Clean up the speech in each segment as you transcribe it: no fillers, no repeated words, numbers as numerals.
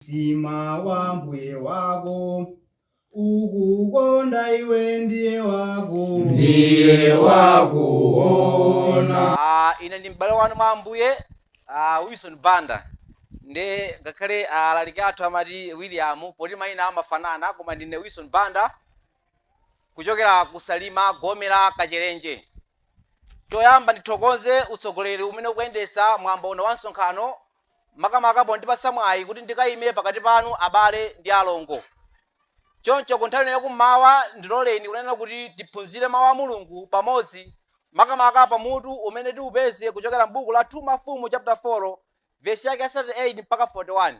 Mtima wa mbuye wako ukukonda iwe ndiye wako. Ndiye wakuona. Ine ndi m'bale wanu mwa Ambuye, Wilson Banda. Nde ngakhale alaliki athu amati William, poti mayina amafanana, koma ndine Wilson Banda kuchokera ku Salima, gome la Kacherenje. Choyamba ndithokoze utsogoleri umene ukuyendetsa mwambo uno wa msonkhano, makamaka pondipatsa mwayi kuti ndikayime pakati panu abale ndi alongo. Choncho ku nthawi ino yakummawa ndiloleni kunena kuti tiphunzire mawu a Mulungu pamodzi, makamaka pa mutu umene tiupeze kuchokera m'buku la 2 Mafumu chapter 4 vesi yake ya 38 mpaka 41.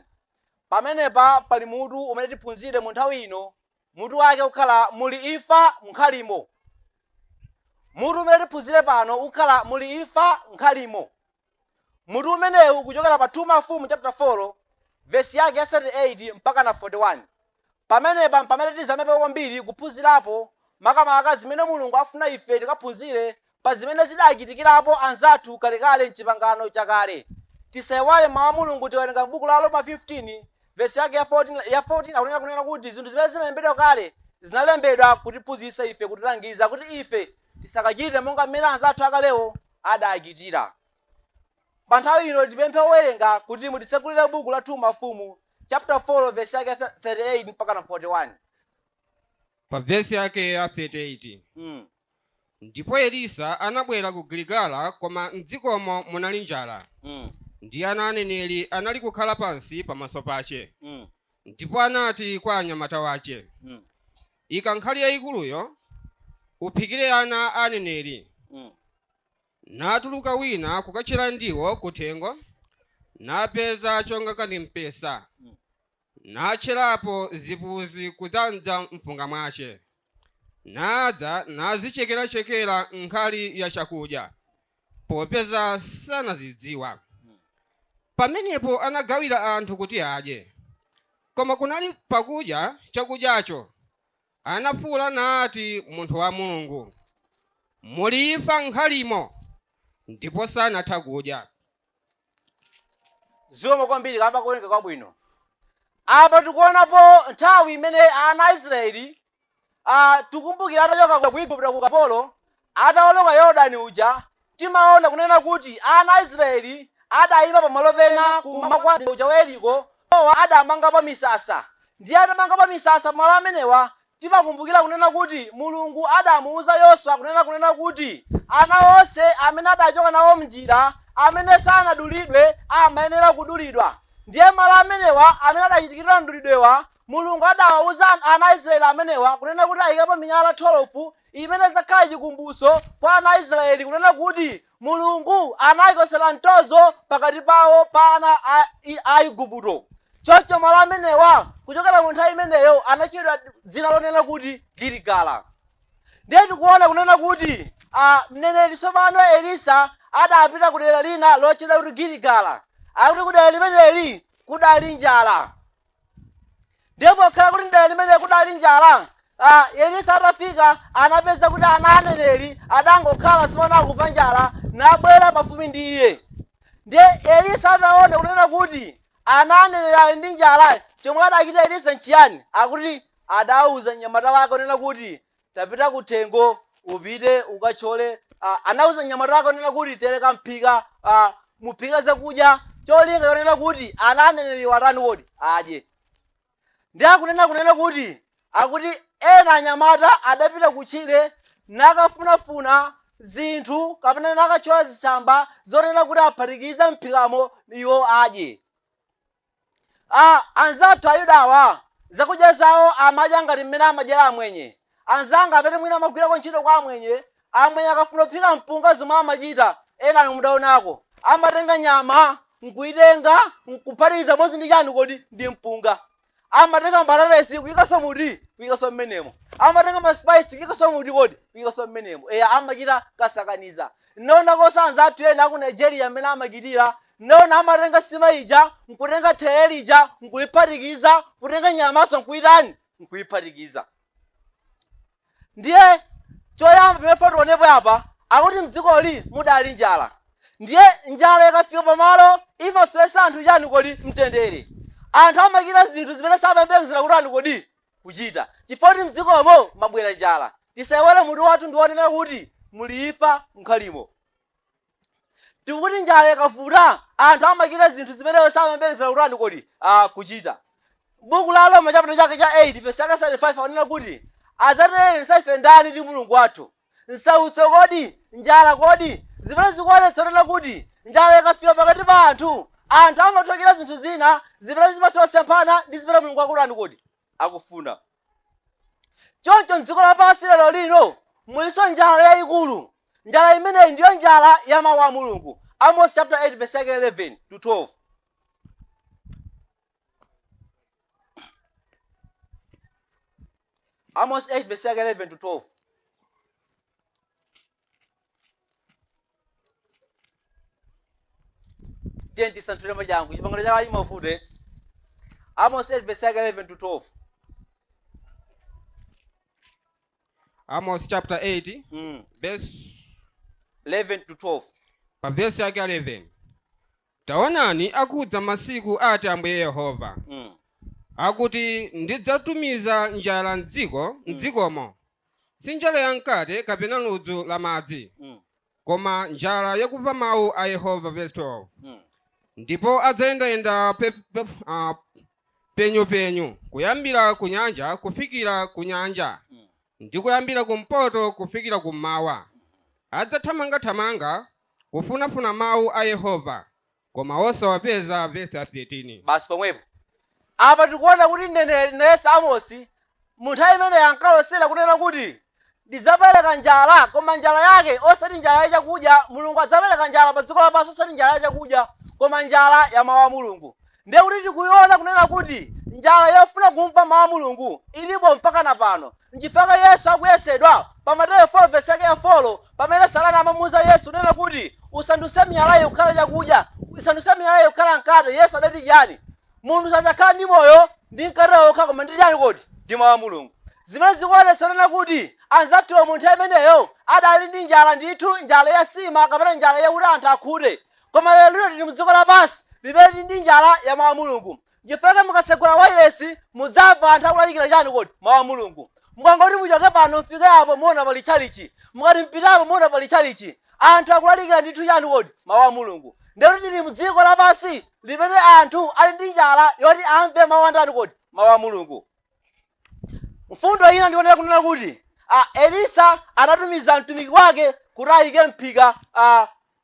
Pamenepa pali mutu umene tiphunzire mu nthawi ino, mutu wake ukhala Muli Imfa M'nkhalimo. Mutu umene tiphunzire pano ukhala Muli Imfa M'nkhalimo. Mutu umenewu ukuchokera pa 2 Mafumu chapter 4 vesi yake ya 38 mpaka na 41. Pamenepa mpamene tizamepo kwambiri kuphunzirapo makamaka zimene Mulungu afuna ife tikaphunzire pa zimene zidachitikirapo anzathu kalekale m'Chipangano Chakale. Tisaiwale mawu a Mulungu tikawerenga m'buku la Aroma 15 vesi yake ya 14, ya 14 akunena kunena kuti zinthu zimene zinalembedwa kale zinalembedwa kutiphunzitsa ife, kutilangiza kuti ife tisakachite monga mmene anzathu akalewo adachitira. Pa nthawi ino tipemphe owerenga kuti mutitsekulire buku la 2 Mafumu chapter 4 vesi yake 38 mpaka na 41. Pa vesi yake ya 38. Ndipo Elisa anabwera ku Giligala, koma m'dzikomo munali njala. Ndi ana aneneri anali kukhala pansi pamaso pache. Ndipo anati kwa anyamata wache, Ika nkhali yayikuluyo, uphikire ana a aneneri. Natuluka wina kukatchera ndiwo kuthengo, napeza chonga ngati mpesa, natcherapo zipuzi kudzadza mfunga mwache, nadza nazichekerachekera nkhali ya chakudya, popeza sanazidziwa. Pamenepo anagawira anthu kuti adye. Koma kunali pakudya chakudyacho, anafuula nati munthu wa Mulungu, Muli imfa m'nkhalimo! Ndipo sanatha kudya. Zikomo kwambiri kamba kuwerenga kwabwino. Apa tikuonapo nthawi imene ana a Israeli, tikumbukira atachoka ku Igupto ku ukapolo, atawoloka Yorodani uja, timaona kunena kuti ana a Israeli adayima pamalo pena kummawa kwa mzinda uja wa Yeriko, adamangapo misasa. Ndiye atamangapo misasa pamalo amenewa, timakumbukira kunena kuti Mulungu adamuuza Yoswa kunena kuti ana onse amene adachoka nawo mnjira amene sanadulidwe amayenera kudulidwa. Ndiye malo amenewa amene adachitikira mdulidwewa, Mulungu adawauza ana a Israeli amenewa kunena kuti ayikepo miyala 12 imene idzakhala chikumbutso kwa ana a Israeli kunena kuti Mulungu anachotsera mtonzo pakati pawo pa ana a Aigupto. Choncho malo amenewa kuchokera mu nthawi imeneyo anatchedwa dzina lonena kuti Giligala. Ndiye tikuona kunena kuti mneneri tsopano Elisa adapita ku dera lina lotchedwa kuti Giligala. Akuti ku dera limeneli kudali njala. Ndiye pokhala kuti mdera limeneli kudali njala, Elisa atafika anapeza kuti ana aneneri adangokhala tsopano akumva njala nabwera pafupi ndi iye. Ndiye Elisa ataona kunena kuti ana aneneri ali ndi njala, chomwe adachita Elisa nchiyani? Akuti adauza mnyamata wake kunena kuti tapita kuthengo upite ukatchole. Anauza mnyamata wake kunena kuti tereka mphika, muphike zakudya, cholinga chonena kuti ana aneneriwa atani kodi? Adye. Ndiye akunena kunena kuti akuti ena anyamata adapita kutchire nakafunafuna zinthu kapena nakathyola zitsamba zonena kuti aphatikize mphikamo iwo adye. Anzathu Ayudawa zakudya zawo amadya ngati mmene amadyera amwenye. Anzanga amene mwina amagwirako ntchito kwa amwenye, amwenye akafuna kuphika mpunga zomwe amachita, enanu mudaonako, amatenga nyama nkuitenga nkuphatikiza pamodzi ndi chani kodi? Ndi mpunga. Amatenga mbatatesi kuikanso muti? Kuikanso mmenemo. Amatenga ma spice kuikanso muti kodi? Kuikanso mmenemo. Eya, amachita kasakaniza. Ndinaonakonso anzathu ena aku Nigeria mmene amachitira. Ndinaona amatenga nsima ija nkutenga therere lija nkuliphatikiza, kutenga nyamanso nkuitani? Nkuiphatikiza. Ndiye choyamba pamene tifuna tionepo apa, akuti mdzikoli mudali njala. Ndiye njala ikafika pamalo imasowetsa anthu chani kodi? Mtendere. Anthu amachita zinthu zimene samayembekezera kutani kodi? Kuchita. Chifukwa kuti mdzikomo mabwera njala. Tisaiwale mutu wathu ndi wonena kuti muli imfa mkhalimo. Tikuti njala ikavuta, anthu amachita zinthu zimene samayembekezera kutani kodi? Kuchita. Buku la Aroma chaputala chake cha 8 vesi yake 35 akunena kuti adzatilekanitsa ife ndani ndi Mulungu wathu? Nsautso kodi? Njala kodi? Zimene zikuonetsa kunena kuti njala ikafika pakati pa anthu, anthu amatha kuchita zinthu zina zimene zimatha kusemphana ndi zimene Mulungu akutani kodi? Akufuna. Choncho m'dziko lapansi lero lino mulinso njala yaikulu. Njala imeneyi ndiyo njala ya mawu a Mulungu. Amos chapter 8 verse yake 11 to 12. Amos 8 verse yake 11 to 12. Tiye tisanthule mwachangu chipangano chakale chimavute. Amos 8 verse yake 11 to 12. Amos chapter 8 verse 11 to 12. Pa verse yake 11. Taonani, akudza masiku, ati Ambuye Yehova, akuti ndidzatumiza njala m'dziko, m'dzikomo, si njala ya mkate kapena ludzu la madzi, koma njala yakumva mawu a Yehova. Verse 12. Ndipo adzayendayenda penyupenyu kuyambira ku nyanja kufikira ku nyanja, ndi kuyambira kumpoto kufikira kummawa. Adzathamangathamanga kufunafuna mawu a Yehova, koma osawapeza. Verse 13. Basi, pomwepo. Apa tikuona kuti mneneri nayenso Amosi mu nthawi imeneyi ankalosera kunena kuti ndidzapereka njala, koma njala yake osati njala ya chakudya. Mulungu adzapereka njala pa dziko lapansi, osati njala ya chakudya, koma njala ya mawu a Mulungu. Ndiye kuti tikuiona kunena kuti njala yofuna kumva mawu a Mulungu ilipo mpaka na pano. Nchifukwa Yesu akuyesedwa pa Mateyu 4 vesi yake ya 4, pamene Satana amamuuza Yesu kunena kuti usandutse miyalayi kukhala chakudya, usandutse miyalayi kukhala mkate. Yesu adati chani? Munthu sadzakhala ndi moyo ndi mkate wokha, koma ndi chani kodi? Ndi mawu a Mulungu. Zimene zikuonetsa kunena kuti anzathuwo mu nthawi imeneyo adali ndi njala ndithu, njala ya nsima kapena njala yakuti anthu akhute. Koma lero lino tili mdziko lapansi limene tili ndi njala ya mawu a Mulungu. Nchifukwa mukatsegula wailesi mudzamva anthu akulalikira chani kodi? Mawu a Mulungu. Mukangoti muchoke pano mfike apo, muona pali tchalichi. Mukati mpite apo, muona pali tchalichi. Anthu akulalikira ndithu chani kodi? Mawu a Mulungu. Ndiye kuti tili mdziko lapansi limene anthu ali ndi njala yoti amve mawu a ndani kodi? Mawu a Mulungu. Mfundo ina ndionera kunena kuti Elisa anatumiza mtumiki wake kuti ayike mphika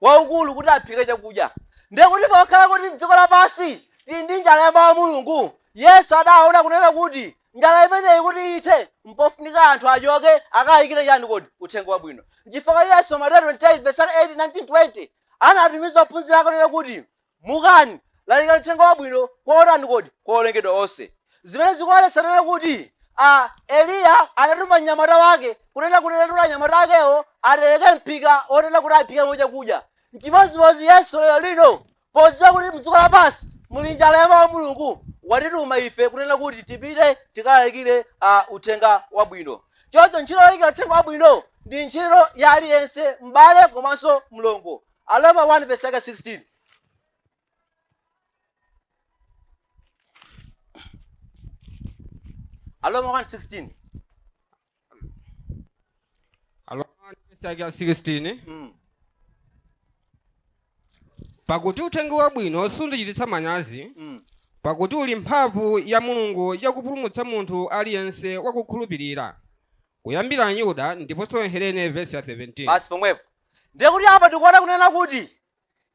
waukulu kuti aphike chakudya. Ndiye kuti pokhala kuti dziko lapansi tili ndi njala ya mawu a Mulungu, Yesu adaona kunena kuti njala imeneyi kuti ithe, mpofunika anthu achoke akalalikire chani kodi? Uthenga wabwino. Nchifukwa Yesu Mateyu 28 verse 8 19 20 anatumiza ophunzira ake kunena kuti mukani, lalikani uthenga wabwino kwa otani kodi? Kwa olengedwa onse. Zimene zikuonetsa kunena kuti Eliya anatuma mnyamata wake kunena kuti anyamata akewo atereke mphika onena kuti aphikemo chakudya. Nchimodzimodzi Yesu lero lino, podziwa kuti mdziko lapansi muli njala ya mawu a Mulungu, watituma ife kunena kuti tipite tikalalikire uthenga wabwino. Choncho ntchito yolalikira uthenga wabwino ndi ntchito ya aliyense, m'bale komanso mlongo. Aroma 1 verse yake 16. Aroma 1:16. Aroma verse yake ya 16. Pakuti uthenga wabwino sundichititsa manyazi, pakuti uli mphamvu ya Mulungu yakupulumutsa munthu aliyense wakukhulupirira, kuyambira Myuda ndiponso Mhelene. Verse ya 17. Basi, pomwepo. Ndiye kuti apa tikuona kunena kuti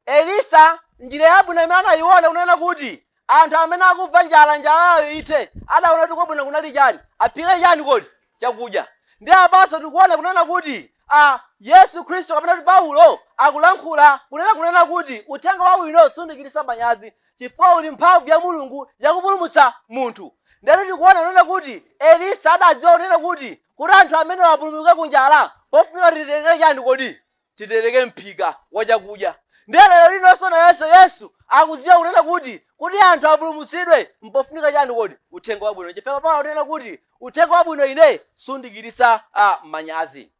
Elisa, njira yabwino imene anayiona kunena kuti anthu amene akumva njala, njala yawo ithe, adaona kuti kwabwino kunali chani? Aphike chani kodi? Chakudya. Ndi apanso tikuona kunena kuti Yesu Khristu kapena kuti Paulo akulankhula kunena kuti uthenga wabwino sundichititsa manyazi, chifukwa uli mphamvu ya Mulungu yakupulumutsa munthu. Ndiyatu tikuona kunena kuti Elisa adadziwa kunena kuti anthu amene apulumuke kunjala, pofunika titereke chani kodi? Titereke mphika wa chakudya. Ndiye lero linonso nayenso Yesu akudziwa kunena kuti anthu apulumutsidwe, mpofunika chani kodi? Uthenga wabwino. Chifukwa Paulo akunena kuti uthenga wabwino ine sundichititsa manyazi.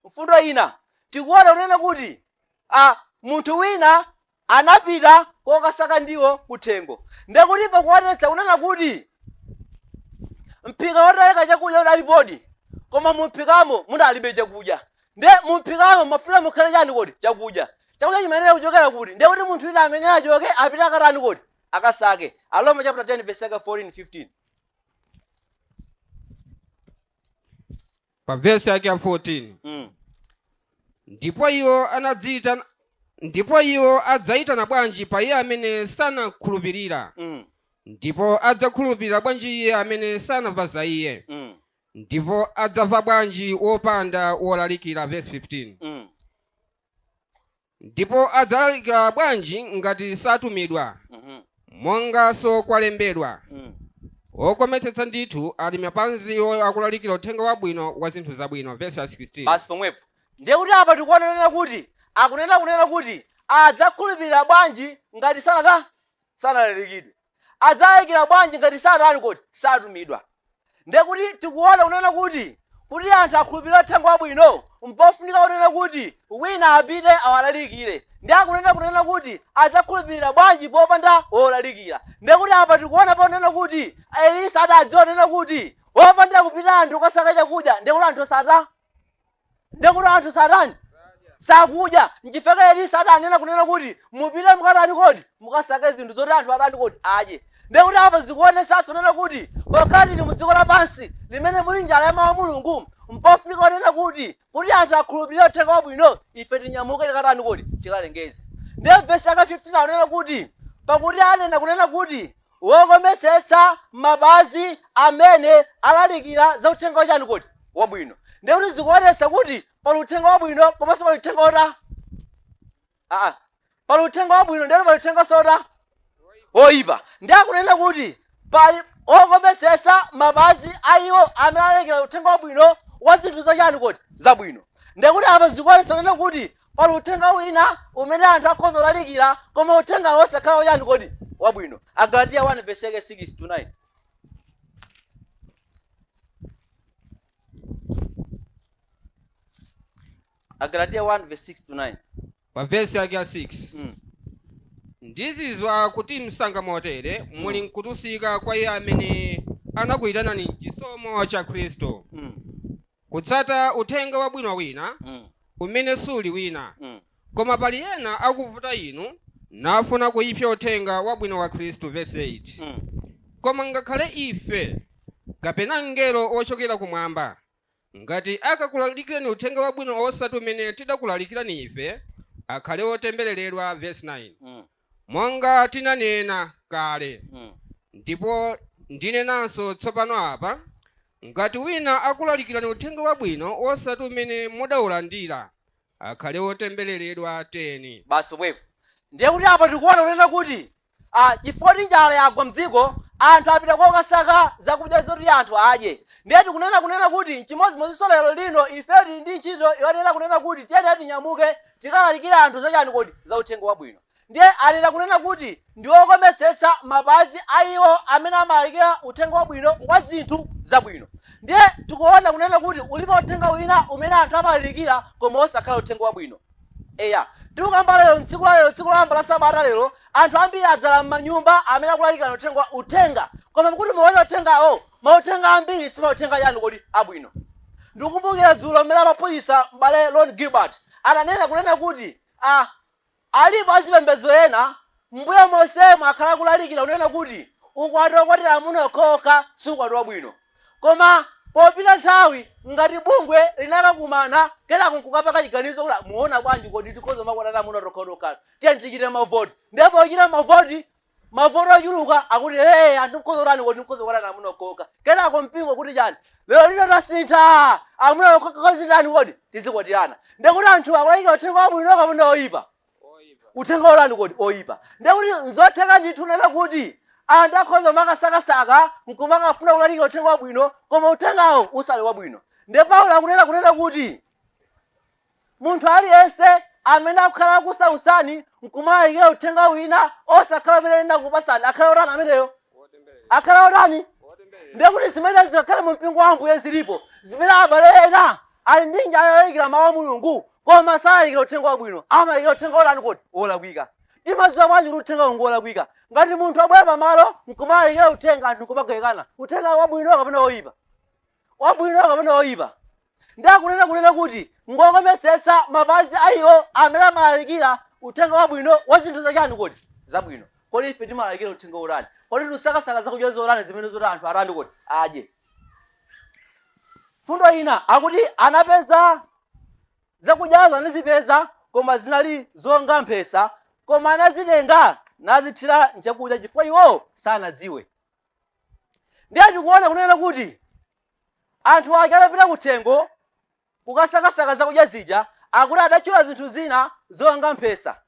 Mfundo ina tikuona kunena kuti munthu wina Anapita kokasaka ndiwo kuthengo. Ndiye kuti pakuonetsa kunena kuti mphika wotereka chakudya udalipodi, koma mumphikamo mudalibe chakudya. Ndiye mumphikamo mumafuna mukhale chani kodi? Chakudya. Chakudya chimayenera kuchokera kuti? Ndiye kuti munthu wina amene achoke apite akatani kodi? Akasake. Aroma chapter 10 verse yake 14 15. Pa vesi yake ya 14. Ndipo iwo anadziitana ndipo iwo adzaitana bwanji pa iye amene sanakhulupirira? Ndipo adzakhulupirira bwanji iye amene sanamva za iye? Ndipo adzamva bwanji wopanda wolalikira? Vesi 15. Ndipo adzalalikira bwanji ngati satumidwa? Monganso kwalembedwa, Okometsetsa ndithu ali mapazi a akulalikira uthenga wabwino wa zinthu zabwino. Vesi ya 16. Basi pomwepo. Ndiye kuti apa tikuona kunena kuti akunena kunena kuti adzakhulupirira bwanji ngati sanata sanalalikidwe. Adzalalikira bwanji ngati satani kodi? Satumidwa. Ndiye kuti tikuona kunena kuti kuti anthu akhulupirire uthenga wabwino mpofunika kunena kuti wina apite awalalikire. Ndiye akunena kunena kuti adzakhulupirira bwanji popanda wolalikira. Ndiye kuti apa tikuona ponena kuti Elisa adadziwa kunena kuti wopanda kupita anthu kukasaka chakudya ndiye kuti anthu sata ndiye kuti anthu satani sakudya. Nchifukwa Elisa adanena kunena kuti mupite mukatani kodi? Mukasake zinthu zoti anthu atani kodi? Adye. Ndiye kuti apa zikuonetsanso kunena kuti pokhala tili mu dziko lapansi limene muli njala ya mawu a Mulungu, mpofunika kunena kuti kuti anthu akhulupirire uthenga wabwino ife tinyamuke tikatani kodi? Tikalengeze. Ndiye vesi yake 15 akunena kuti pakuti anena kunena kuti wokometsetsa mapazi amene alalikira za uthenga wachani kodi? Wabwino. Ndiye kuti zikuonetsa kuti pali uthenga wabwino komanso pali uthenga wota aa pali uthenga wabwino ndiye pali uthenga sota woyipa. Ndiye akunena kuti pali okometsetsa mapazi a iwo amene alalikira uthenga wabwino wa zinthu zachani kodi? Zabwino. Ndiye kuti apa zikuonetsa kunena kuti pali uthenga wina umene anthu akhoza kulalikira koma uthenga wosakhala wachani kodi? Wabwino. Agalatiya 1 verse yake 6 to 9. Agalatiya 1 verse 6 to 9. Pa vesi yake ya 6. Ndizizwa kuti msanga motere muli nkutusika kwa iye amene anakuyitanani m'chisomo cha Khristu, kutsata uthenga wabwino wina, umene suli wina. Koma pali ena akuvuta inu, nafuna kuipsa uthenga wabwino wa Khristu. Vesi 8. Koma ngakhale ife, kapena mngelo wochokera kumwamba, ngati akakulalikirani uthenga wabwino osati umene tidakulalikirani ife, akhale wotembereredwa. Vesi 9. Monga tinanena kale, ndipo ndinenanso tsopano apa, ngati wina akulalikirani uthenga wabwino osati umene mudaulandira, akhale wotembereredwa. 10. Basi pomwepo. Ndiye kuti apa tikuona kunena kuti ah, chifukwa kuti njala yagwa mdziko, anthu apita kokasaka zakudya zoti anthu adye. Ndiye tikunena kunena kuti nchimodzimodzinso lero lino ife tili ndi ntchito yonena kunena kuti tiyenera tinyamuke tikalalikire anthu zachani kodi? Za uthenga wabwino. Ndiye anena kunena kuti ndi okometsetsa mapazi a iwo amene amalalikira uthenga wabwino wa zinthu zabwino. Ndiye tikuona kunena kuti ulipo uthenga wina umene anthu amalalikira koma osakhala uthenga wabwino. Eya, tikukamba lero tsiku la lero, tsiku loyamba la sabata lero, anthu ambiri adzala m'manyumba amene akulalikira uthenga uthenga. Koma kuti muone uthengawo, mauthenga ambiri si mauthenga chani kodi? Abwino. Ndikukumbukira dzulo mmene amaphunzitsa m'bale Ron Gilbert ananena kunena kuti a alipo azipembedzo ena mbuyo monsemu akhala akulalikira kunena kuti ukwati wokwatira amuna okhaokha si ukwati wabwino. Koma popita nthawi ngati bungwe linakakumana kenako nkukapanga chiganizo kuti muona bwanji kodi tikhoza kumakwatana amuna tokhatokha, tiyeni tichite mavoti. Ndipo pochita mavoti, mavoti ochuluka akuti ee anthu mukhoza kutani kodi mukhoza kukwatana amuna okhaokha. Kenako mpingo kuti chani? Lero lino tasintha, amuna okhaokha tizitani kodi? Tizikwatirana. Ndiye kuti anthu akulalikira uthenga wabwino kapena oyipa? Uthenga wotani kodi? Oyipa. Ndiye kuti nzotheka ndithu kunena kuti anthu akhoza kumakasakasaka nkumakafuna kulalikira uthenga wabwino koma uthengawo usali wabwino. Ndiye Paulo akunena kunena kuti munthu aliyense amene akukhala akusautsani nkumalalikira uthenga wina osakhala umene ndinakupatsani akhale otani ameneyo? Akhale otani? Ndiye kuti zimenezi ngakhale mu mpingo wa Ambuye zilipo, zimene abale ena ali ndi njala yolalikira mawu a Mulungu koma salalikira uthenga wabwino, amalalikira uthenga wotani kodi? Wolakwika. Timadziwa bwanji kuti uthenga uwu ngwolakwika? Ngati munthu abwera pamalo nkumalalikira uthenga, anthu nkumagawikana, uthenga wabwino kapena woyipa, wabwino kapena woyipa. Ndiye akunena kunena kuti ngokometsetsa mapazi a iwo amene amalalikira uthenga wabwino wa zinthu zachani kodi? Zabwino. Kodi ife timalalikira uthenga wotani? Kodi tikusakasaka zakudya zotani zimene zoti anthu atani kodi? Adye. Mfundo ina akuti anapeza zakudyazo, anazipeza koma zinali zonga mphesa, koma anazitenga nazithira m'chakudya chifukwa iwo sanadziwe. Ndiye tikuona kunena kuti anthu aja atapita kuthengo kukasakasaka zakudya zija, akuti adathyola zinthu zina zonga mphesa.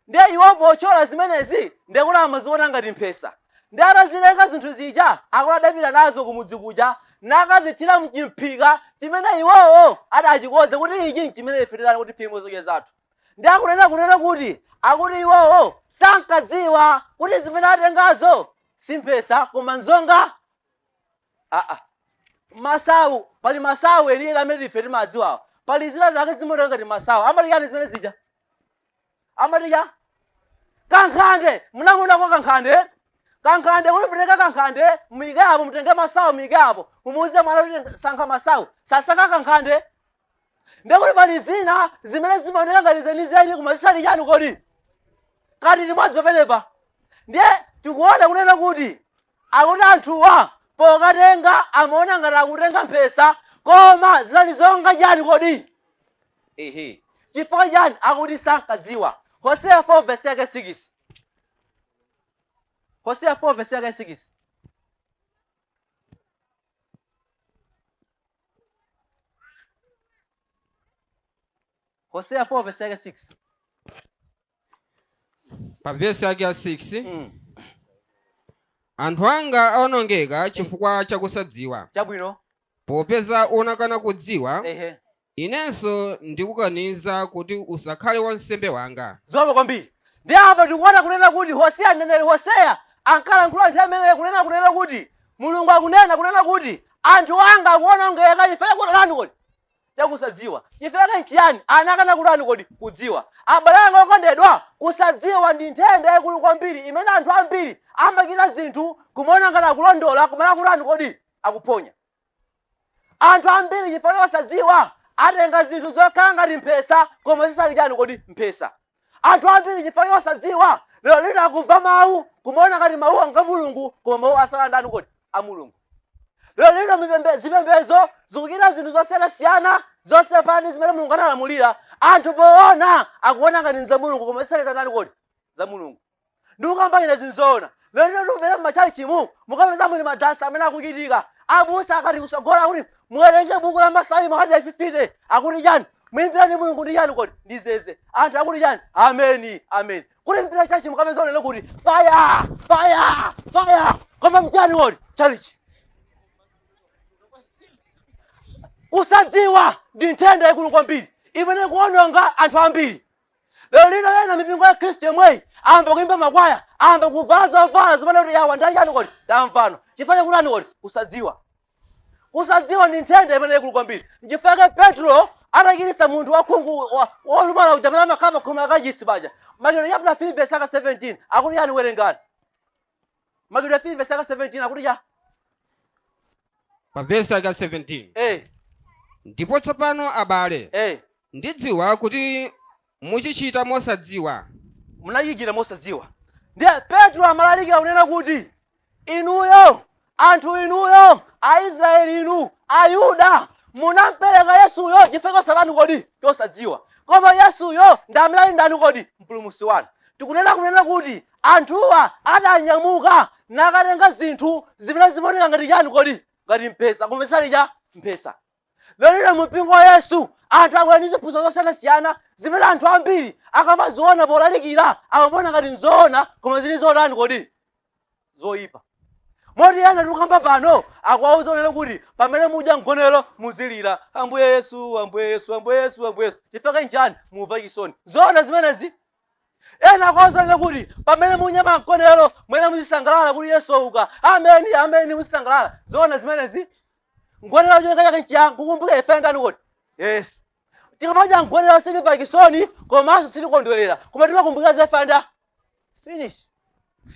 Ndiye iwo pothyola zimenezi ndiye kuti amaziona ngati mphesa. Ndiye atazitenga zinthu zija, akuti adapita nazo kumudzi kuja nakazithira m'chimphika chimene iwowo adachikonza kuti ichi n'chimene ife titani kuti tiphikemo zakudya zathu. Ndiye akunena kunena kuti akuti iwowo sankadziwa kuti zimene atengazo si mphesa koma nzonga aa masawu. Pali masawu enieni amene ife timadziwawo, pali zina zake zimaoneka ngati masawu. Amati chani zimene zija? Amati cha kankhande. Munamuonako kankhande? Kankhande kuti mutenge kankhande muyike apo, mutenge masawu muyike apo, mumuuze mwana kuti sankha masawu, sasankha kankhande. Ndekuti pali zina zimene zimaoneka ngati zenizeni koma zisali chani kodi? Kati limodzi pamenepa. Ndiye tikuona kunena kuti akuti anthuwa pokatenga amaona ngati akutenga mphesa koma zinali zonga chani kodi? Ehe, chifukwa chani? Akuti sankadziwa. Hoseya 4 verse yake 6. Hoseya 4 verse yake 6. Hoseya 4 verse yake 6. Pa vesi yake ya 6. Anthu anga aonongeka chifukwa cha kusadziwa. Chabwino. Popeza unakana kudziwa, Ehe. inenso ndikukaniza kuti usakhale wansembe wanga. Zikomo kwambiri. Ndiye apa tikuona kunena kuti Hoseya, mneneri Hoseya ankalankhula nthawi imeneyo kunena kuti Mulungu akunena kunena kuti anthu anga akuonongeka chifukwa chakutani kodi? Chakusadziwa. Chifukwa chake nchiyani? Anakana kutani kodi? Kudziwa. Abale anga okondedwa, kusadziwa ndi nthenda yaikulu kwambiri imene anthu ambiri amachita zinthu kumaona ngati akulondola koma akutani kodi? Akuphonya. Anthu ambiri chifukwa chosadziwa atenga zinthu zokhala ngati mphesa koma zisali chani kodi? Mphesa. Anthu ambiri chifukwa chosadziwa lero lino akumva mawu kumaona ngati mawuwa nga Mulungu koma mawu asali andani kodi? A Mulungu. Lero lino zipembedzo zikuchita zinthu zosiyanasiyana zosemphana ndi zimene Mulungu analamulira. Anthu poona akuona ngati nza Mulungu koma zisali za ndani kodi? Za Mulungu. Ndikukamba ine zinzoona. Lero lino tikupita m'matchalitchimu, mukapeza muli madansi amene akuchitika. Abusa akati kutsogolo akuti muwerenge buku la Masalimo 150, akuti chani? Muimbirani Mulungu ndi chani kodi? Ndi zeze. Anthu akuti chani? Ameni, ameni. Kuti mpita church mukapeza unene kuti fire, fire, fire. Koma mchani kodi? Chalichi. Kusadziwa ndi nthenda yaikulu kwambiri imene ikuwononga anthu ambiri. Lero lino ena mipingo ya Khristu yomweyi ayamba kuimba makwaya, ayamba kuvala zovala zimene kuti yawa ndi achani kodi? Tamvano. Chifukwa chakutani kodi? Kusadziwa. Kusadziwa ndi nthenda imene ikulu kwambiri. Nchifukwa chake Petro atachiritsa munthu wakhungu wolumala uja amene amakhala pa khomo la kachisi paja. Machitidwe chapter 3 verse yake 17 akuti chani? Werengani. Machitidwe 3 verse yake 17 akuti cha? Pa vesi yake 17. Ndipo tsopano abale, ndidziwa kuti muchichita mosadziwa. Munachichita mosadziwa. Ndiye Petro amalalikira kunena kuti inuyo anthu inuyo Aisraeli inu Ayuda munampereka Yesuyo chifukwa chosatani kodi? Chosadziwa. Koma Yesuyo ndi amene ali ndani kodi? Mpulumutsi wanu. Tikunena kunena kuti anthuwa adanyamuka nakatenga zinthu zimene zimaoneka ngati chani kodi? Ngati mphesa, koma zisali cha mphesa. Lero lino mu mpingo wa Yesu anthu abwera ndi ziphunzitso zosiyanasiyana zimene anthu ambiri akamaziona polalikira amaona ngati nzoona koma zili zotani kodi? Zoyipa. Moti ena tikukamba pano akuwauza onena kuti pamene mudya mgonero muzilira Ambuye Yesu, Ambuye Yesu, Ambuye Yesu, Ambuye Yesu. Chifukwa nchani? Mumva chisoni. Zoona zimenezi? Ena akuwauza onena kuti pamene munyema mgonero mwene muzisangalala kuti Yesu wauka. Ameni, ameni, muzisangalala. Zoona zimenezi? Mgonero cholinga chake nchiyani? Kukumbukira imfa ya ndani kodi? Yesu. Tikamadya mgonero sitimva chisoni komanso sitikondwerera, koma timakumbukira za imfa ya ndani? Finish.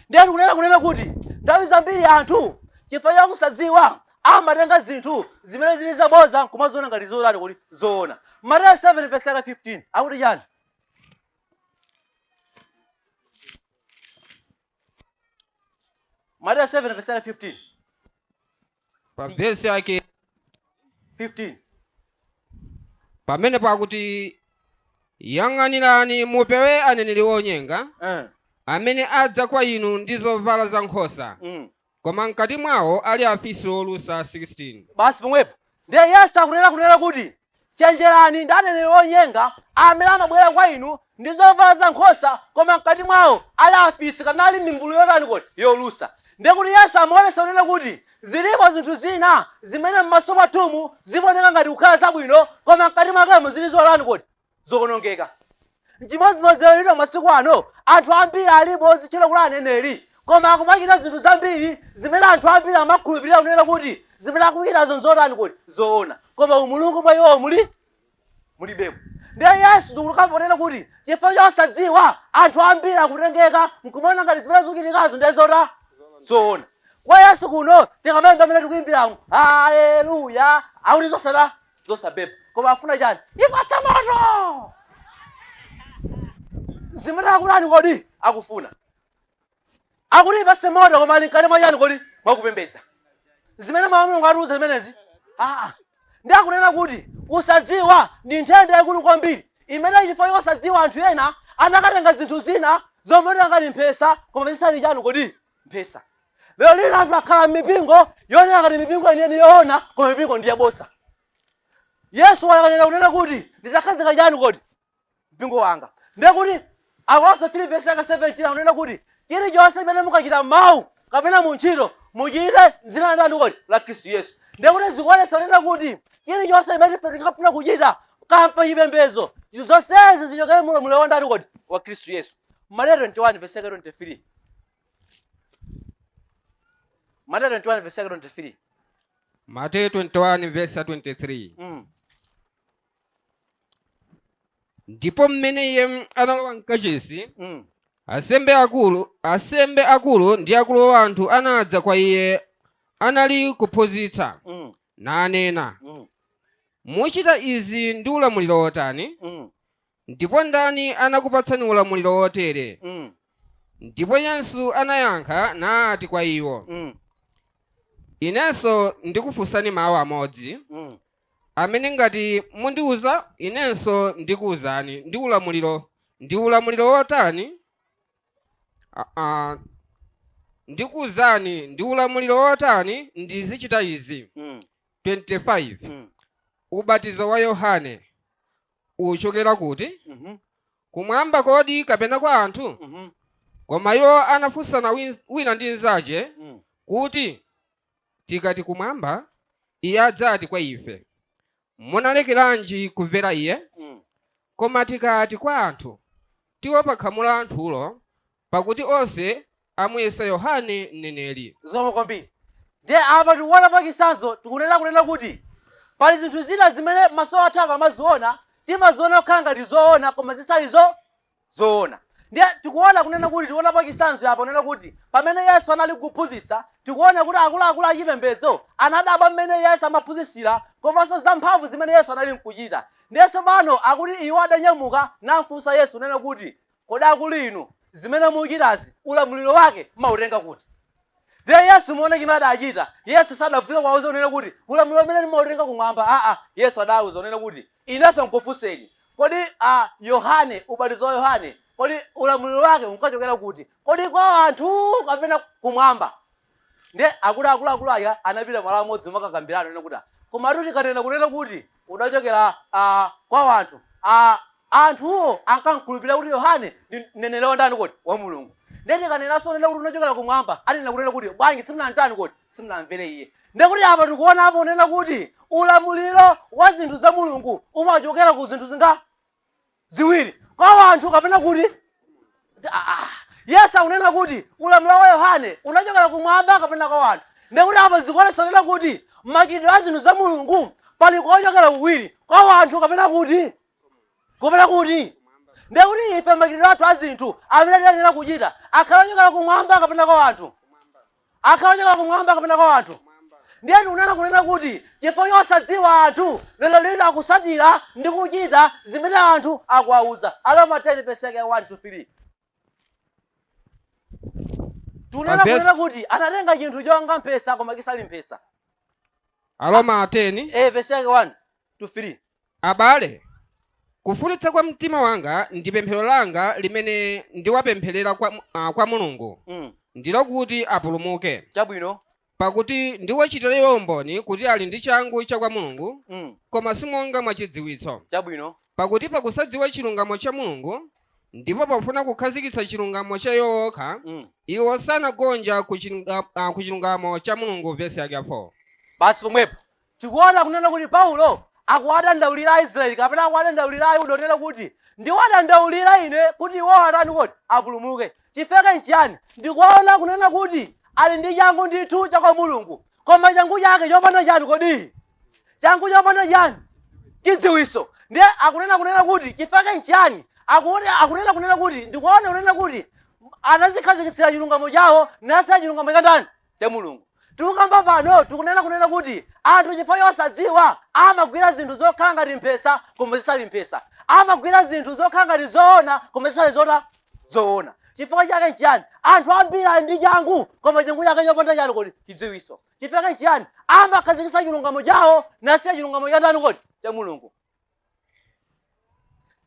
Ndiye tikunena kunena kuti nthawi zambiri anthu chifukwa cha kusadziwa amatenga zinthu zimene zili zabodza nkumaziona ngati zoonadi kuti zoona. Mateyu 7 verse yake 15 akuti chani? Mateyu 7 verse yake 15. Pa vesi yake 15. Pamene pakuti, yang'anirani mupewe aneneri onyenga, amene adza kwa inu ndi zovala za nkhosa, koma mkati mwawo ali afisi olusa. 16. Basi pomwepo. Ndiye Yesu akunena kunena kuti chenjerani ndi aneneri onyenga amene amabwera kwa inu ndi zovala za nkhosa, koma mkati mwawo ali afisi kapena ali mimbulu yotani kodi? Yolusa. Ndiye kuti Yesu amaonetsa kunena kuti zilipo zinthu zina zimene m'maso mwathumu zimaoneka ngati kukhala zabwino, koma mkati mwakemo zili zotani kodi? Zowonongeka. N'chimodzimodzi lero lino masiku ano, anthu ambiri alipo odzitchula kuti aneneri, koma akumachita zinthu zambiri zimene anthu ambiri amakhulupirira kunena kuti zimene akuchitazo n'zotani kodi? Zoona. Koma umulungu mwa iwowo muli? Mulibemo. Ndiye Yesu tikukamba kunena kuti chifukwa chosadziwa, anthu ambiri akutengeka n'kumaona ngati zimene zikuchitikazo ndiye zota? Zoona. Kwa Yesu kuno tikamayimba mmene tikuyimbiramu, Haleluya, akuti zosata? Zosabeba. Koma afuna chani? Ipatse moto! Zimene akutani kodi? Akufuna. Akuti ipatse moto koma ali mkati mwa chani kodi? Mwakupembedza. Zimene mawu a Mulungu atiuza zimenezi? Aa. Ndi akunena kuti kusadziwa ndi nthenda yaikulu kwambiri imene chifukwa chosadziwa anthu ena anakatenga zinthu zina zomaoneka ngati mphesa koma zisali chani kodi? Mphesa. Lero lino anthu akhala m'mipingo yooneka ngati mipingo yeniyeni yoona koma mipingo ndi yabodza. Yesu wakanena kunena kuti ndidzakhazika chani kodi? Mpingo wanga. Ndiye kuti Akolose 3 verse yake 17 akunena kuti chilichonse chimene mukachita m'mawu kapena mu ntchito muchite m'dzina la ndani kodi? La Khristu Yesu. Ndiye kuti zikuonetsa kunena kuti chilichonse chimene ife tingafuna kuchita kampa chipembedzo, zinthu zonsezi zichokere mu ulamuliro wa ndani kodi? Wa Khristu Yesu. Mateyu 21 verse yake 23. Mateyu 21 verse yake 23. Mateyu 21 verse 23. Ndipo mmene iye analowa mkachisi, ansembe akulu ndi akulu wa anthu anadza kwa iye anali kuphunzitsa, nanena, Muchita izi ndi ulamuliro wotani? Ndipo ndani anakupatsani ulamuliro wotere? Ndipo Yesu anayankha nati kwa iwo, Inenso ndikufunsani mawu amodzi, amene ngati mundiuza, inenso ndikuuzani ndi ulamuliro wotani ndikuuzani ndi ulamuliro wotani ndizichita izi. 25 Ubatizo wa Yohane uchokera kuti? Kumwamba kodi kapena kwa anthu? Koma iwo anafunsana wina ndi mnzache, kuti, Tikati kumwamba, iye adzati kwa ife, Munalekeranji kumvera iye? Koma tikati kwa anthu, tiopa khamu la anthulo, pakuti onse amuyesa Yohane mneneri. Zikomo kwambiri. Ndiye apa tikuona mwachitsanzo, tikunena kunena kuti pali zinthu zina zimene maso athu akamaziona, timaziona kukhala ngati zoona koma zisali zoona. Ndiye tikuona kunena kuti tikuona mwachitsanzo apa kunena kuti pamene Yesu anali kuphunzitsa, tikuona kuti akuluakulu achipembedzo anadabwa mmene Yesu amaphunzitsira komanso zamphamvu zimene Yesu anali nkuchita. Ndiye tsopano akuti iwo adanyamuka namfunsa Yesu kunena kuti, Kodi akulu inu, zimene mukuchitazi, ulamuliro wake mumautenga kuti? Ndiye Yesu muone chimene adachita. Yesu sadavutike kuwauza kunena kuti, Ulamuliro umene ndimautenga kumwamba. Aa, Yesu adawauza kunena kuti, Inenso nkufunseni, kodi a, Yohane, ubatizo wa Yohane, kodi ulamuliro wake unkachokera kuti? Kodi kwa anthu kapena kumwamba? Ndiye akuti akuluakulu aja anapita malo amodzi kumakakambirana kunena kuti, Komatu tikanena kunena kuti udachokera a, kwa anthu, a, anthuwo ankamkhulupirira kuti Yohane ndi mneneri wa ndani kodi? Wa Mulungu. Ndiye tikanenanso kunena kuti unachokera kumwamba, anena kunena kuti bwanji simunamtani kodi? Simunamvere iye. Ndiye kuti apa tikuonapo kunena kuti ulamuliro wa zinthu za Mulungu umachokera ku zinthu zinga? Ziwiri. Kwa anthu kapena kuti ah, Yesu akunena kuti ulamuliro wa Yohane unachokera kumwamba kapena kwa anthu. Ndiye kuti apa zikuonetsa kunena kuti machitidwe a zinthu za Mulungu pali kochokera kuwiri, kwa anthu kapena kuti kapena kuti. Ndiye kuti ife machitidwe athu a zinthu amene tiyenera kuchita akhala ochokera kumwamba kapena kwa anthu? Akhala ochokera kumwamba kapena kwa anthu? Ndiye tikunena kunena kuti chifukwa chosadziwa anthu lero lino akusatira ndi kuchita zimene anthu akuwauza. Aroma 10 verse yake ya 1 to 3. Tikunena kunena kuti anatenga chinthu chonga mphesa koma chisali mphesa. Aroma 10. Verse yake 1 to 3. Abale, kufunitsa kwa mtima wanga ndi pemphero langa limene ndiwapempherera kwa Mulungu, ndilo kuti apulumuke. Chabwino. Pakuti ndiwachitira iwo umboni kuti ali ndi changu cha kwa Mulungu, koma si monga mwa chidziwitso. Chabwino. Pakuti pakusadziwa chilungamo cha Mulungu, ndipo pofuna kukhazikitsa chilungamo cha iwo okha, iwo sanagonja ku chilungamo cha Mulungu. Vesi yake ya 4. Basi pomwepo tikuona kunena kuti Paulo akuwadandaulira Aisraeli kapena akuwadandaulira Ayuda kunena kuti ndiwadandaulira ine kuti iwo atani kodi apulumuke. Chifukwa nchiyani? Ndikuona kunena kuti ali ndi changu ndithu cha kwa Mulungu, koma changu chake chopanda chani kodi? Changu chopanda chani? Chidziwitso. Ndiye akunena kunena kuti chifukwa nchiyani? Akunena kunena kuti ndikuona kunena kuti anazikhazikitsira chilungamo chawo nasiya chilungamo cha ndani? Cha Mulungu. Tikukamba pano tikunena kunena kuti anthu chifukwa chosadziwa amagwira zinthu zokhala ngati mphesa koma zisali mphesa. Amagwira zinthu zokhala ngati zoona koma zisali zota zoona. Chifukwa chake nchiyani? Anthu ambiri ali ndi changu koma changu chake chopanda chani kodi? Chidziwitso. Chifukwa chake nchiyani? Amakhazikitsa chilungamo chawo nasiya chilungamo cha ndani kodi? Cha Mulungu.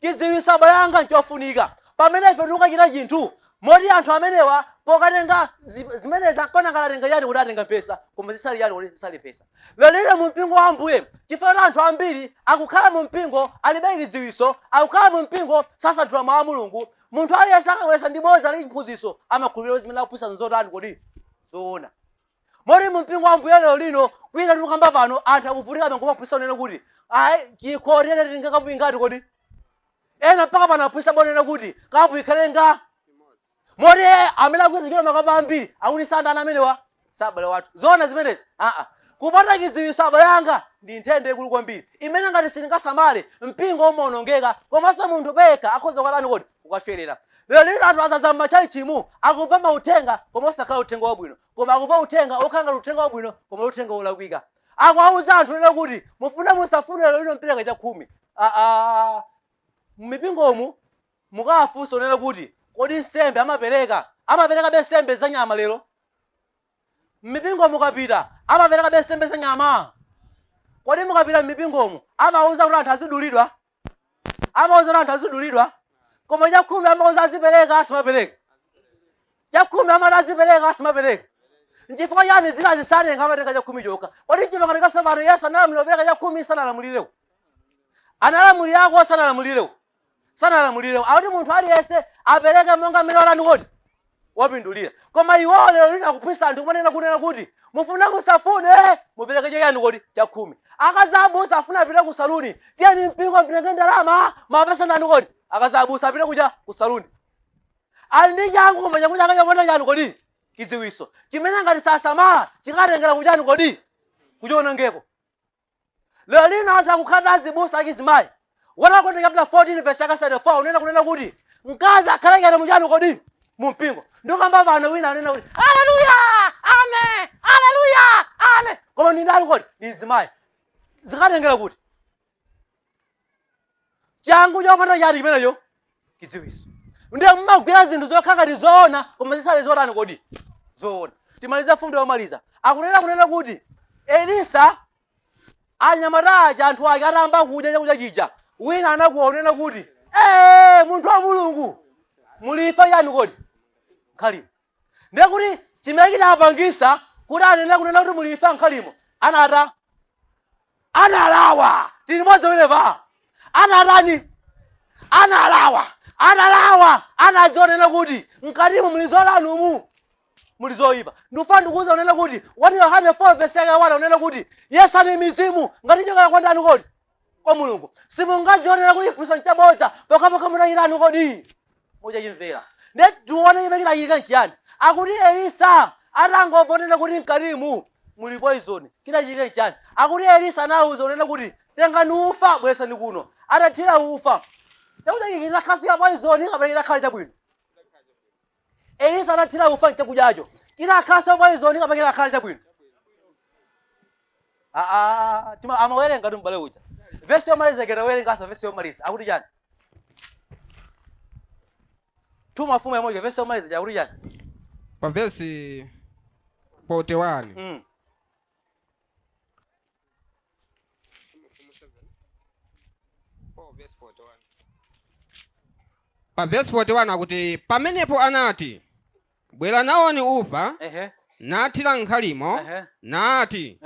Chidziwitso, abale anga, nchofunika pamene ife tikukachita chinthu moti anthu amenewa pokatenga zimenezi ankaona ngati atenga chani kuti atenga mphesa koma zisali chani kuti zisali mphesa. Lero lino mu mpingo wa Ambuye, chifukwa kuti anthu ambiri akukhala mu mpingo alibe chidziwitso, akukhala mu mpingo sasanthula mawu a Mulungu. Munthu aliyense akabweretsa ndi bodza la chiphunzitso amakhulupirira kuti zimene akuphunzitsa nzotani kodi? Zoona. Moti mu mpingo wa Ambuye lero lino, kwina tikukamba pano, anthu akuvutika nkumaphunzitsa kunena kuti, ayi, chikho tiyene titenge kapu ingati kodi? Ena mpaka pano aphunzitsa bonena kuti kapu ikhale nga. Moti amene akugwiritsa ntchito makapu ambiri akuti sandani amenewa, si abale wathu. Zoona zimenezi? Aa. Kupanda chidziwitso, abale anga, ndi nthenda ikulu kwambiri imene ngati sitingasamale mpingo umaonongeka komanso munthu payekha akhoza kukatani kodi? Kukafera. Lero lino anthu adzaza m'matchalitchimu akumva mauthenga koma osakhala uthenga wabwino. Koma akumva uthenga okhala ngati uthenga wabwino koma uthenga wolakwika. Akuwauza anthu kunena kuti mufune musafune lero lino mpereka chakhumi. Aa, m'mipingomu mukawafunsa kunena kuti kodi nsembe amapereka? Amaperekabe nsembe za nyama lero? M'mipingo mukapita amaperekabe nsembe za nyama? Kodi mukapita m'mipingomu amauza kuti anthu azidulidwa? Amauza kuti anthu azidulidwa? Koma chakhumi amauza azipereka asamapereke? Chakhumi amati azipereka asamapereke? Nchifukwa chani zina zisatenga amatenga chakhumi chokha? Kodi mchipangano chatsopano Yesu analamulira kupereka chakhumi sanalamulireko? Analamulirako sanalamulireko? Sanalamulireko. Akuti munthu aliyense apereke monga mmene watani kodi? Wapindulira. Koma iwowo lero lino akuphunzitsa anthu kumanena kunena kuti mufune musafune mupereke chachani kodi? Chakhumi. Akazi abusa afuna apite ku saluni, tiyeni mpingo mtenge ndalama mapasa ndani kodi? Akazi abusa apite kuja ku saluni. Ali ndi changu koma changu chake chopanda chani kodi? Chidziwitso. Chimene ngati sasamala chikatengera kuchani kodi? Kuchionongeko. Lero lino anthu akukhala ndi azibusa achizimayi. 1 Akorinto chapter 14 verse yake 34 unena kunena kuti mkazi akhale chete muchani kodi? Mu mpingo. Ndikamba pano wina anena kuti haleluya, amen, haleluya, amen. Koma ndi ndani kodi? Ndi mzimayi. Zikatengera kuti changu chopanda chani chimenecho? Chidziwitso. Ndiye mumagwira zinthu zokhala ngati zoona koma zisali zotani kodi? Zoona. Timalize fundo yomaliza. Akunena kunena kuti Elisa anyamata aja anthu ake atayamba kudya chakudya chija wina anakuwa kunena kuti ee munthu wa Mulungu muli imfa chani kodi? Nkhalimo. Ndiye kuti chimene chinapangisa kuti anene kunena kuti muli imfa nkhalimo anata analawa tili limodzi pamenepa anatani analawa analawa anadzionena kuti mkatimo muli zolanumu muli zoyipa. Ndikufuna ndikuuza unena kuti 1 Yohane 4 verse yake 1 unena kuti yesani mizimu ngati ichokera kwa ndani kodi? Kwa Mulungu. Simungazionera kuti chiphunzitso nchabodza pokhapokha mutachitani kodi? Mutachimvera. Ndiye tione chimene chinachitika nchiyani. Akuti Elisa atangomva kunena kuti mkatimu muli poison, chinachitika nchiyani? Akuti Elisa anawuza kunena kuti tengani ufa bweretsani kuno. Atathira ufa Chakudya ichi chinakhalanso cha poison kapena chinakhala chabwino? Elisa anathira ufa mchakudyacho, chinakhalanso poison kapena chinakhala chabwino? Ah, ah, tima amawerenga tu m'bale uja. Vesi yomaliza, iketa werenganso vesi yomaliza, akuti chani? 2 Mafumu yomweyo, vesi yomaliza akuti chani? Pa vesi 41. Pa vesi 41 akuti, pamenepo anati, bwera nawoni ufa. Nathira m'nkhalimo. Nati,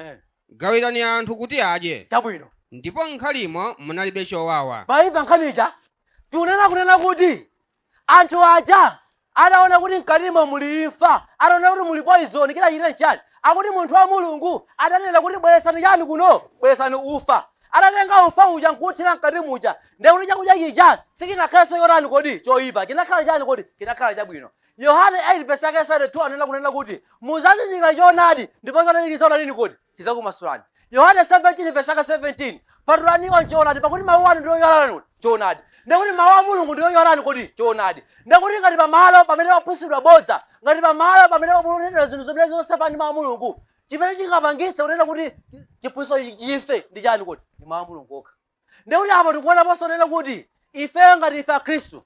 gawirani anthu kuti adye. Chabwino. Ndipo m'nkhalimo munalibe chowawa. Maimva nkhanicha? Tikunena kunena kuti anthu aja ataona kuti mkatimo muli imfa, ataona kuti muli poison, chinachitika nchani? Akuti munthu wa Mulungu adanena kuti, bweretsani chani kuno? Bweretsani ufa. Atatenga ufa uja nkuthira mkati muja, ndiye kuti chakudya chija sichinakhalenso chotani kodi? Choyipa. Chinakhala chani kodi? Chinakhala chabwino. Yohane 8 verse yake 32 anena kunena kuti, muzazindikira choonadi, ndipo choonadi chidzakutani kodi? Chidzakumasulani. Yohane 17 verse yake 17, patulani iwo mchoonadi, pakuti mawu anu ndiwo chotani kodi? Choonadi. Ndiye kuti mawu a Mulungu ndiwo chotani kodi? Choonadi. Ndiye kuti ngati pamalo pamene paphunzitsidwa bodza, ngati pamalo pamene pakunenedwa zinthu zimene zosemphana ndi mawu a Mulungu, chimene chingapangitse kunena kuti chiphunzitso ichi chife ndi chani kodi? Ndi mawu a Mulungu okha. Ndiye kuti apo tikuonaponso kunena kuti ifeyo ngati ife Akhristu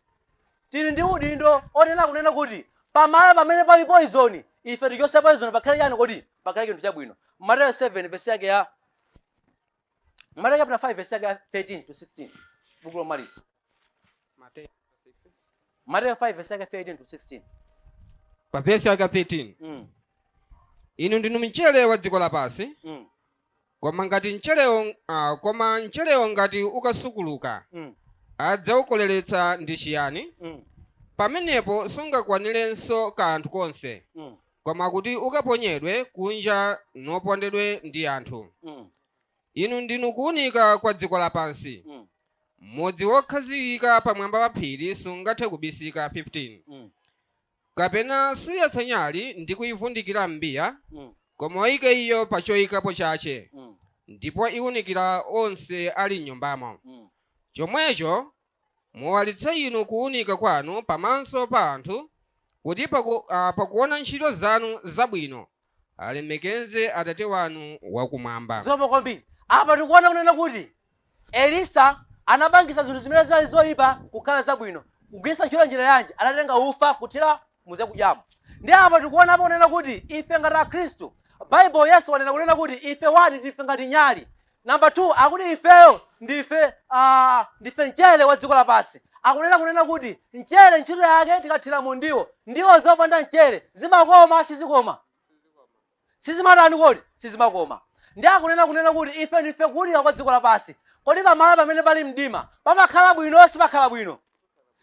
tili ndi udindo onena kunena kuti pamalo pamene pali poison, ife tichotse poison, pakhale chani kodi? Pakhale chinthu chabwino. Mateyu 7 verse yake ya Mateyu chapter 5 verse yake ya 13 to 16, buku lomaliza. Mateyu 5 verse yake 13 to 16. Pa vesi yake 13. Inu ndinu mchere wa dziko lapansi. Koma mcherewo ngati ukasukuluka, adzaukoleretsa ndi chiyani? Pamenepo sungakwanirenso kanthu konse, koma kuti ukaponyedwe kunja nopondedwe ndi anthu. Inu ndinu kuwunika kwa dziko lapansi. Mudzi wokhazikika pamwamba pa phiri sungathe kubisika. 15 Kapena suyatsa nyali ndi kuyivundikira m'mbiya, koma uyike iyo pa choyikapo chache, ndipo iwunikira onse ali m'nyumbamo. Chomwecho muwalitse inu kuwunika kwanu pamaso pa anthu, kuti pakuona ntchito zanu zabwino alemekeze Atate wanu wakumwamba. Zikomo kwambiri. Apa tikuona kunena kuti Elisa anapangisa zinthu zimene zinali zoyipa kukhala zabwino. Kugwiritsa ntchito njira yanji? Anatenga ufa kuthira muzakudyamo. Ndi apa tikuonapo kunena kuti ife ngati Akhristu, Bible, Yesu wanena kunena kuti ife, one, ndife ngati nyali. Number 2, akuti ifeyo ndife mchere wa dziko lapansi. Akunena kunena kuti mchere ntchito yake, tikathira mu ndiwo, ndiwo zopanda mchere zimakoma? Sizikoma. Sizimatani kodi? Sizimakoma. Ndi akunena kunena kuti ife ndife kuwunika kwa dziko lapansi. Kodi pamalo pamene pali mdima pamakhala bwino? Sipakhala bwino.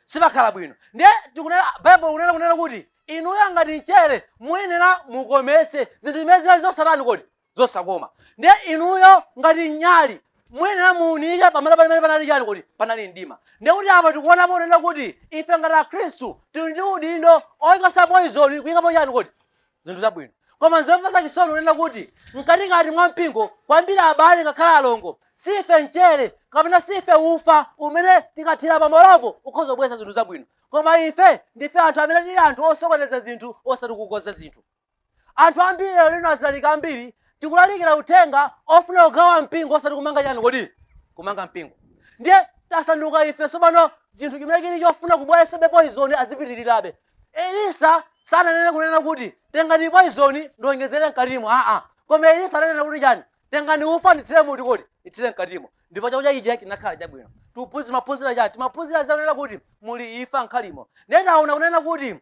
Sipakhala bwino. Ndiye tikunena, Bible kunena kunena kuti inuyo ngati mchere muyenera mukometse zinthu zimene zinali zosatani kodi? Zosakoma. Ndiye inuyo ngati nyali muyenera muunike pamalo pamene panali chani kodi? Panali mdima. Ndiye kuti apa tikuonapo kunena kuti ife ngati Akhristu tili ndi udindo oyikasa poison, kuyikapo chani kodi? Zinthu zabwino. Koma nzomvetsa chisoni kunena kuti mkatikati mwa mpingo, kwambiri abale ngakhale alongo, sife mchere kapena sife ufa umene tikathira pamalopo ukhoza kubweretsa zinthu zabwino. Koma ife ndife anthu amene tili anthu osokoneza zinthu, osati kukonza zinthu. Anthu ambiri lero lino, azilaliki ambiri, tikulalikira uthenga ofuna kugawa mpingo, osati kumanga chani kodi? Kumanga mpingo. Ndiye tasanduka ife tsopano chinthu chimene chili chofuna kubweretsabe poison azipitirirabe. Elisa sananene kunena kuti, tengani poison ndiwonjezere mkatimo, aa. Koma Elisa ananena kuti chani? Tengani ufa ndithire muti kodi? Ndithire mkatimo. Ndipo chakudya chija chinakhala chabwino. Tikuphunzira, timaphunzira chani? Timaphunzira zakunena kuti muli imfa m'nkhalimo. Ndiye taona kunena kuti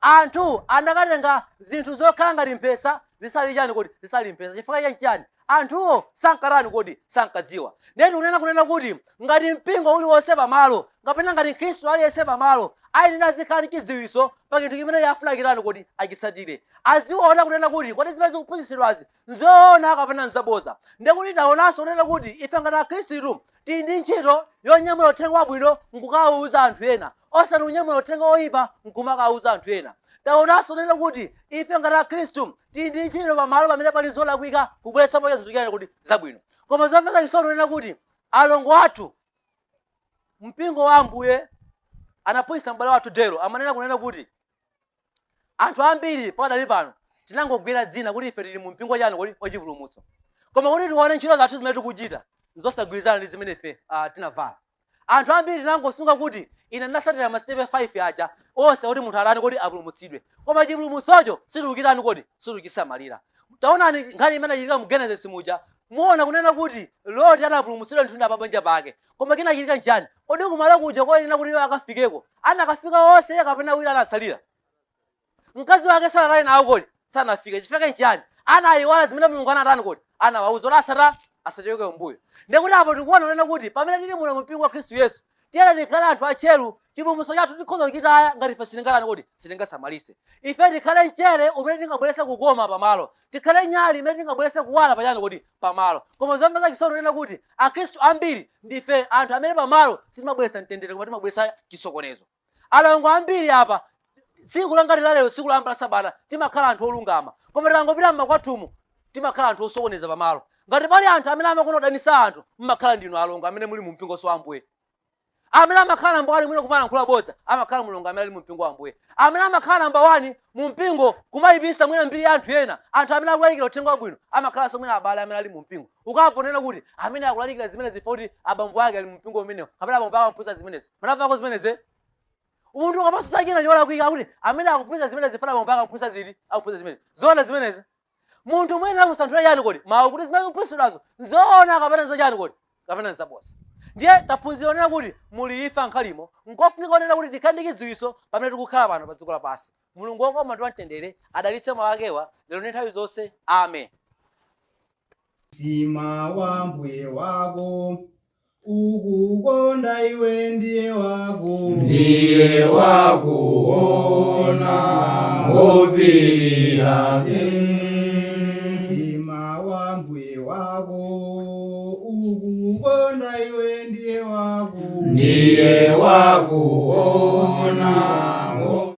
anthu anakatenga zinthu zokhala ngati mphesa zisali chani kodi? Zisali mphesa. Chifukwa chani chani? Anthuwo sankatani kodi? Sankadziwa. Ndiye tikunena kunena kuti ngati mpingo uliwonse pamalo, kapena ngati Mkhristu aliyense pamalo, ayenera azikhala ndi chidziwitso pa chinthu chimene afuna achitani kodi? Achisatire. Aziona kunena kuti kodi zimene zikuphunzitsidwazi nzoona kapena nzaboza. Ndiye kuti taonanso kunena kuti ife ngati Akhristu tili ndi ntchito yonyamula uthenga wabwino nkukawuza anthu ena, osati kunyamula uthenga woyipa nkumakawuza anthu ena. Taonanso kunena kuti ife ngati Akhristu tili ndi ntchito pamalo pamene pali zolakwika kubweretsapo zinthu chani kuti? Zabwino. Koma zomvetsa chisoni kunena kuti alongo athu Mpingo wa Ambuye, anaphunzitsa m'bale wathu Dero, amanena kunena kuti anthu ambiri pakadali pano tinangogwira dzina kuti ife tili mu mpingo chani kodi? Wachipulumutso. Koma kuti tione ntchito zathu zimene tikuchita, nzosagwirizana ndi zimene ife tinavala. Anthu ambiri tinangosunga kuti ine ndinasatira masitepe 5 aja onse kuti munthu atani kodi? Apulumutsidwe. Koma chipulumutsocho sitikuchitani kodi? Sitikuchisamalira. Taonani nkhani imene inachitika mu Genesis muja, muona kunena kuti Loti anapulumutsidwa ndithu ndi apabanja pake. Koma chinachitika nchiyani? Kodi kumalo kuja koyenera kuti iwo akafikeko, anakafika onse kapena awiri anatsalira? Mkazi wake sanatani nawo kodi? Sanafike. Chifukwa nchiyani? Anayiwala zimene Mulungu anatani kodi? Anawauza kuti asata asachoke kumbuyo. Ndekuti apo tikuona kunena kuti pamene tili muno mu mpingo wa Khristu Yesu, tiyeni tikhale anthu atcheru. Chipulumutso chathu tikhoza kuchitaya ngati ife sitingatani kodi? Sitingasamalitse. Ife tikhale mchere umene tingabweretse kukoma pamalo. Tikhale nyali imene tingabweretse kuwala pachani kodi? Pamalo. Koma zomvetsa chisoni kunena kuti Akhristu ambiri ndife anthu amene pamalo sitimabweretsa mtendere, koma timabweretsa chisokonezo. Alongo ambiri apa, tsiku langati la lero, tsiku loyamba la sabata, timakhala anthu olungama. Koma tikangopita mmakwathumu, timakhala anthu osokoneza pamalo. Ngati pali anthu amene amakonda kudanitsa anthu, mmakhala ndinu alongo amene muli mu mpingonso wa Ambuye. Amene amakhala namba 1 mwina kumalankhula bodza, amakhala mlongo amene ali mu mpingo wa Ambuye. Amene amakhala namba 1 mu mpingo kumayipitsa mwina mbiri ya anthu ena, anthu amene akulalikira uthenga wabwino, amakhalanso mwina abale amene ali mu mpingo. Ukamva kuti amene akulalikira zimenezi chifukwa kuti abambo ake ali mu mpingo umenewo, kapena abambo ake amaphunzitsa zimenezo. Munamvako zimenezi? Munthu ukamatsutsa china cholakwika, kuti amene akuphunzitsa zimenezi chifukwa abambo ake akuphunzitsa ziti? Akuphunzitsa zimenezi. Zoona zimenezi? Munthu muyenera kusanthula chani kodi? Mawu, kuti zimene zikuphunzitsidwazo nzoona kapena nzochani kodi? Kapena nzabodza. Ndiye taphunzira onena kuti muli imfa nkhalimo. Nkofunika onena kuti tikhale ndi chidziwitso pamene tikukhala pano pa dziko lapansi. Mulungu wokoma ndi wamtendere adalitse mawu akewa lero ndi nthawi zonse. Amen. Mtima wa Mbuye wako ukukonda iwe, ndiye wako. Ndiye wakuona, wopirira. Mtima wa Mbuye wako ukukonda iwe, ndiye wako. Ndiye wakuona.